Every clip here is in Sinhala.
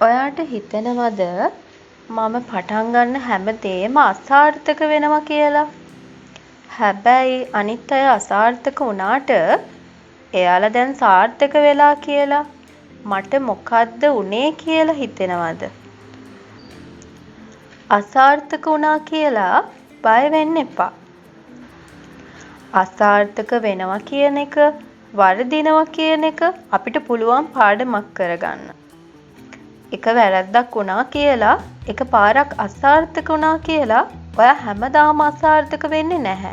ඔයාට හිතෙනවද මම පටන් ගන්න හැම දේම අසාර්ථක වෙනවා කියලා? හැබැයි අනිත් අය අසාර්ථක වුණාට එයාලා දැන් සාර්ථක වෙලා කියලා මට මොකද්ද වුනේ කියලා හිතෙනවද? අසාර්ථක වුණා කියලා බය වෙන්න එපා. අසාර්ථක වෙනවා කියන එක, වරදිනවා කියන එක අපිට පුළුවන් පාඩමක් කරගන්න. එක වැරැද්දක් වුණා කියලා, එක පාරක් අසාර්ථක වුණා කියලා ඔයා හැමදාම අසාර්ථක වෙන්නේ නැහැ.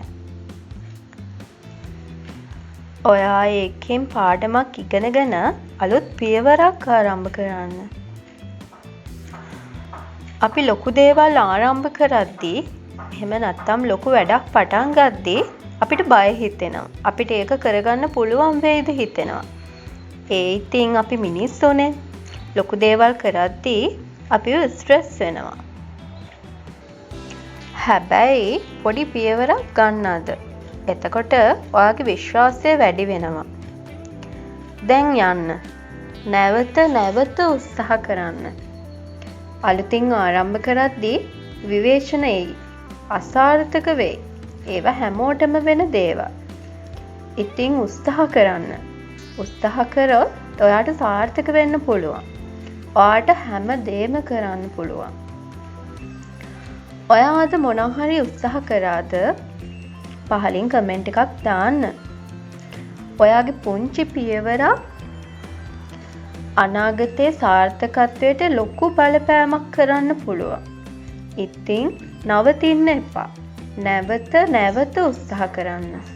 ඔයා ඒකෙන් පාඩමක් ඉගෙනගෙන අලුත් පියවරක් ආරම්භ කරන්න. අපි ලොකු දේවල් ආරම්භ කරද්දී, එහෙම නැත්නම් ලොකු වැඩක් පටන් ගද්දී අපිට බය හිතෙනවා. අපිට ඒක කරගන්න පුළුවන් වෙයිද හිතෙනවා. ඒ ඉතින් අපි මිනිස්සුනේ. ලොකු දේවල් කරද්දී අපිව ස්ට්‍රෙස් වෙනවා. හැබැයි පොඩි පියවරක් ගන්න අද. එතකොට ඔයාගේ විශ්වාසය වැඩි වෙනවා. දැන් යන්න. නැවත නැවත උත්සාහ කරන්න. අලුතින් ආරම්භ කරද්දී විවේචන එයි. අසාර්ථක වෙයි. ඒවා හැමෝටම වෙන දේවල්. ඉතින් උත්සාහ කරන්න. උත්සාහ කරොත් ඔයාට සාර්ථක වෙන්න පුළුවන්. ඔයාට හැම දේම කරන්න පුළුවන්. ඔයා අද මොනවා හරි උත්සාහ කරාද? පහලින් කමෙන්ට් එකක් දාන්න. ඔයාගේ පුංචි පියවරක් අනාගතයේ සාර්ථකත්වයට ලොකු බලපෑමක් කරන්න පුළුවන්. ඉතින් නවතින්න එපා. නැවත නැවත උත්සාහ කරන්න.